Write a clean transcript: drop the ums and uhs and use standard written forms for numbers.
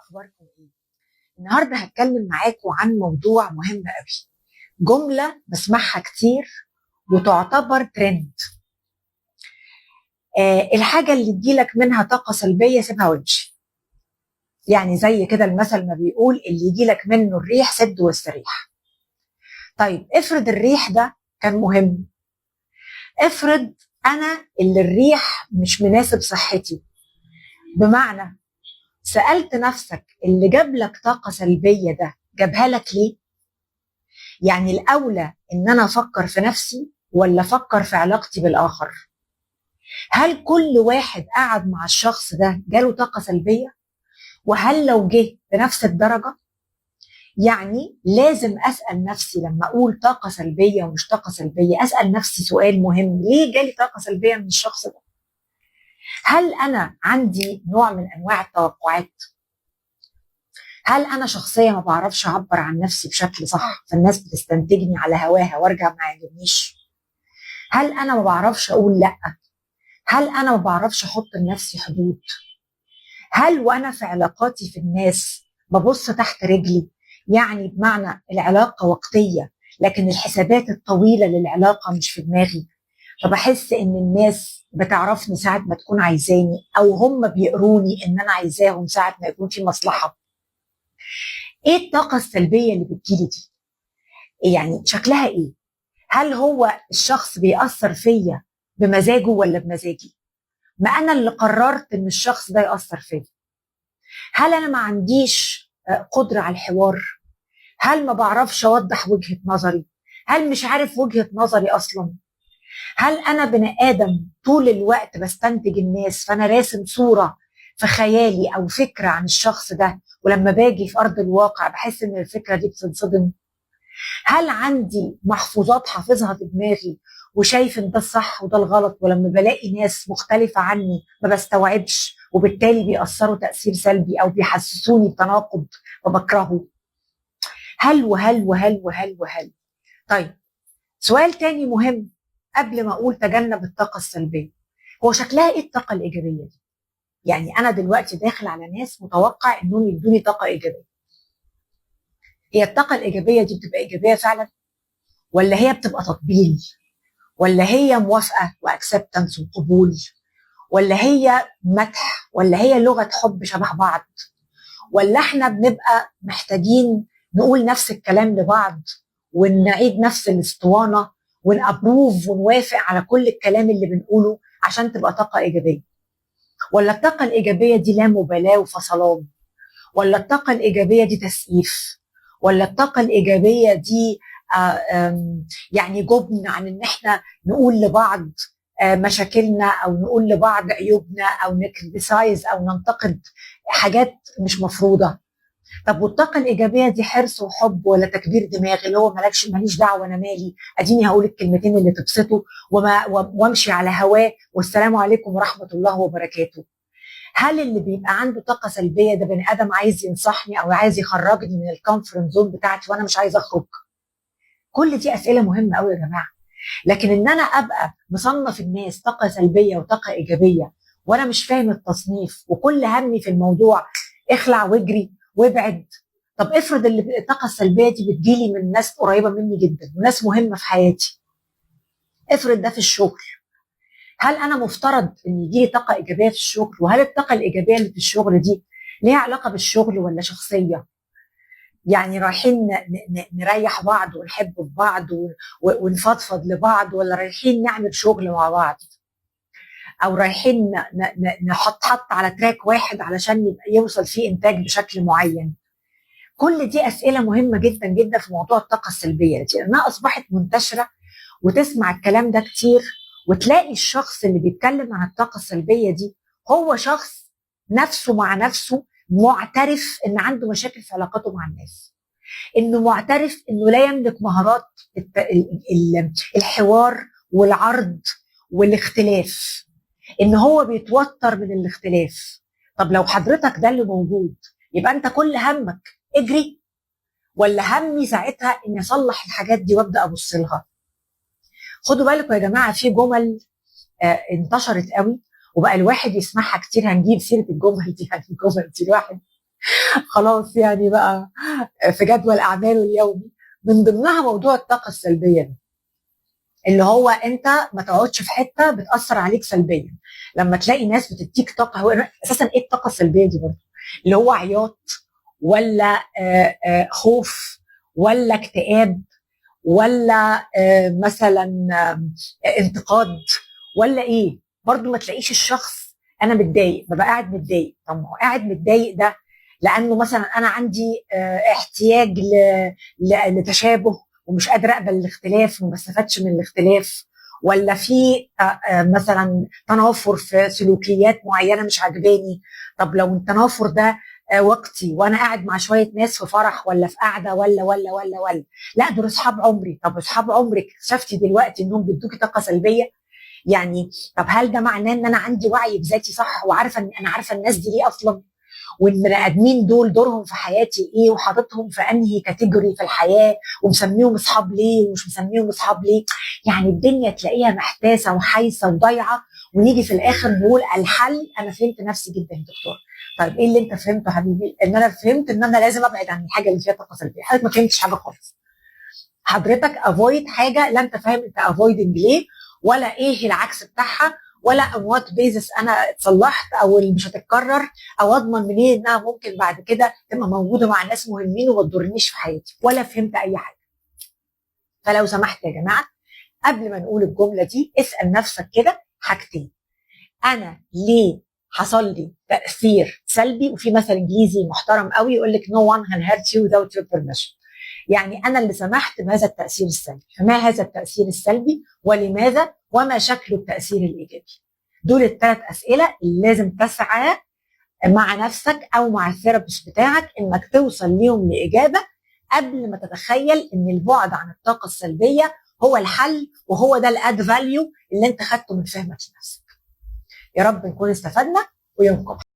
اخباركم ايه؟ النهارده هتكلم معاكم عن موضوع مهم قوي، جملة بسمعها كتير وتعتبر ترند. الحاجة اللي تجيلك منها طاقة سلبية سيبها وامشي. يعني زي كده المثل ما بيقول، اللي يجيلك منه الريح سد واستريح. طيب افرض الريح ده كان مهم، افرض انا اللي الريح مش مناسب صحتي، بمعنى سألت نفسك اللي جاب لك طاقة سلبية ده جابها لك ليه؟ يعني الأولى إن أنا أفكر في نفسي ولا أفكر في علاقتي بالآخر؟ هل كل واحد قعد مع الشخص ده جاله طاقة سلبية؟ وهل لو جه بنفس الدرجة؟ يعني لازم أسأل نفسي لما أقول طاقة سلبية ومش طاقة سلبية، أسأل نفسي سؤال مهم، ليه جالي طاقة سلبية من الشخص ده؟ هل أنا عندي نوع من أنواع التوقعات؟ هل أنا شخصية ما بعرفش أعبر عن نفسي بشكل صح فالناس بتستنتجني على هواها وارجع ما يعجبنيش؟ هل أنا ما بعرفش أقول لأ؟ هل أنا ما بعرفش أحط لنفسي حدود؟ هل وأنا في علاقاتي في الناس ببص تحت رجلي؟ يعني بمعنى العلاقة وقتية لكن الحسابات الطويلة للعلاقة مش في دماغي، فبحس إن الناس بتعرفني ساعة ما تكون عايزاني، أو هم بيقروني إن أنا عايزاهم ساعة ما يكون في مصلحة. إيه الطاقة السلبية اللي بتجيلي دي؟ يعني شكلها إيه؟ هل هو الشخص بيأثر فيا بمزاجه ولا بمزاجي؟ ما أنا اللي قررت إن الشخص ده يأثر فيا. هل أنا ما عنديش قدرة على الحوار؟ هل ما بعرفش أوضح وجهة نظري؟ هل مش عارف وجهة نظري أصلاً؟ هل أنا بني آدم طول الوقت بستنتج الناس، فأنا راسم صورة في خيالي أو فكرة عن الشخص ده، ولما باجي في أرض الواقع بحس إن الفكرة دي بتنصدم؟ هل عندي محفوظات حافظها في دماغي وشايف إن ده الصح وده الغلط، ولما بلاقي ناس مختلفة عني ما بستوعبش، وبالتالي بيأثروا تأثير سلبي أو بيحسسوني بتناقض وبكرهه؟ هل وهل وهل وهل وهل. طيب سؤال تاني مهم قبل ما أقول تجنب الطاقة السلبية، هو شكلها إيه الطاقة الإيجابية دي؟ يعني أنا دلوقتي داخل على ناس متوقع إنهم يدوني طاقة إيجابية. هي الطاقة الإيجابية دي بتبقى إيجابية فعلا؟ ولا هي بتبقى تطبيل؟ ولا هي موافقة وأكسبتنس وقبول؟ ولا هي مدح؟ ولا هي لغة حب شبه بعض؟ ولا إحنا بنبقى محتاجين نقول نفس الكلام لبعض ونعيد نفس الاسطوانة ونأبروف ونوافق على كل الكلام اللي بنقوله عشان تبقى طاقة إيجابية؟ ولا الطاقة الإيجابية دي لا مبالاة وفصلان؟ ولا الطاقة الإيجابية دي تسقيف؟ ولا الطاقة الإيجابية دي يعني جبن عن إن إحنا نقول لبعض مشاكلنا أو نقول لبعض عيوبنا أو نكريتيسايز أو ننتقد حاجات مش مفروضة؟ طب والطاقة الإيجابية دي حرص وحب ولا تكبير دماغ اللي هو ماليش دعوة أنا مالي، أديني هقول الكلمتين اللي تبسطه وامشي على هواه والسلام عليكم ورحمة الله وبركاته؟ هل اللي بيبقى عنده طاقة سلبية ده بني آدم عايز ينصحني أو عايز يخرجني من ال comfort zone بتاعتي وأنا مش عايز أخرج؟ كل دي أسئلة مهمة أوي يا جماعة. لكن إن أنا أبقى مصنف الناس طاقة سلبية وطاقة إيجابية وأنا مش فاهم التصنيف وكل همي في الموضوع اخلع واجري وابعد. طب افرض اللي الطاقة السلبية دي بتجيلي من ناس قريبة مني جدا وناس مهمة في حياتي، افرض ده في الشغل، هل أنا مفترض إن يجيلي طاقة إيجابية في الشغل؟ وهل الطاقة الإيجابية اللي في الشغل دي ليها علاقة بالشغل ولا شخصية؟ يعني رايحين نريح بعض ونحب في بعض ونفضفض لبعض، ولا رايحين نعمل شغل مع بعض، أو رايحين نحط حط على تراك واحد علشان يبقى يوصل فيه إنتاج بشكل معين؟ كل دي أسئلة مهمة جدا جدا في موضوع الطاقة السلبية دي، لأنها أصبحت منتشرة وتسمع الكلام ده كتير، وتلاقي الشخص اللي بيتكلم عن الطاقة السلبية دي هو شخص نفسه مع نفسه معترف إن عنده مشاكل في علاقاته مع الناس، إنه معترف إنه لا يملك مهارات الحوار والعرض والاختلاف، إن هو بيتوتر من الاختلاف. طب لو حضرتك ده اللي موجود يبقى أنت كل همك اجري، ولا همي ساعتها إني أصلح الحاجات دي وأبدأ أبص لها؟ خدوا بالكم يا جماعة، في جمل انتشرت قوي وبقى الواحد يسمعها كتير. هنجيب سيرة الجمل دي، يعني الجمل دي الواحد خلاص يعني بقى في جدول اعماله اليومي، من ضمنها موضوع الطاقة السلبية ده، اللي هو انت ما تقعدش في حتة بتاثر عليك سلبيا. لما تلاقي ناس بتديك طاقه، هو اساسا ايه الطاقة السلبية دي برضه؟ اللي هو عياط ولا خوف ولا اكتئاب ولا مثلا انتقاد ولا ايه؟ برضه ما تلاقيش الشخص انا متضايق، ببقى قاعد متضايق. طب ما هو قاعد متضايق ده لانه مثلا انا عندي احتياج لتشابه ومش قادرة اقبل الاختلاف وما بستفادش من الاختلاف، ولا في مثلا تنافر في سلوكيات معينة مش عجباني. طب لو التنافر ده وقتي وانا قاعد مع شوية ناس في فرح ولا في قعدة ولا ولا ولا ولا، لا دول اصحاب عمري. طب اصحاب عمرك اكتشفتي دلوقتي انهم بيدوكي طاقة سلبية؟ يعني طب هل ده معناه ان انا عندي وعي بذاتي صح وعارفه ان انا عارفه الناس دي ليه اصلا، والبني ادمين دول دورهم في حياتي ايه، وحاططهم في انهي category في الحياة، ومسميهم اصحاب ليه ومش مسميهم اصحاب ليه؟ يعني الدنيا تلاقيها محتاسه وحايسه وضايعه، ونيجي في الاخر نقول الحل انا فهمت نفسي جدا يا دكتور. طيب ايه اللي انت فهمته يا حبيبي؟ ان انا فهمت ان انا لازم ابعد عن الحاجة اللي فيها طاقة سلبية. حضرتك ما فهمتش حاجة خالص. حضرتك avoid حاجة لا انت فاهم انت avoiding ليه، ولا ايه العكس بتاعها، ولا on what basis انا اتصلحت او اللي مش هتتكرر، او اضمن منين انها ممكن بعد كده تبقى موجودة مع ناس مهمين وما تضرنيش في حياتي، ولا فهمت اي حاجة. فلو سمحت يا جماعة، قبل ما نقول الجملة دي اسال نفسك كده حاجتين: انا ليه حصل لي تاثير سلبي؟ وفي مثل انجليزي محترم قوي يقول لك no one can hurt you without your permission، يعني انا اللي سمحت بهذا التاثير السلبي. فما هذا التاثير السلبي ولماذا؟ وما شكل التاثير الايجابي؟ دول الثلاث اسئلة اللي لازم تسعى مع نفسك او مع ال therapist بتاعك انك توصل ليهم لاجابة قبل ما تتخيل ان البعد عن الطاقة السلبية هو الحل وهو ده ال add value اللي انت خدته من فهمك لنفسك. يا رب نكون استفدنا، ويومكم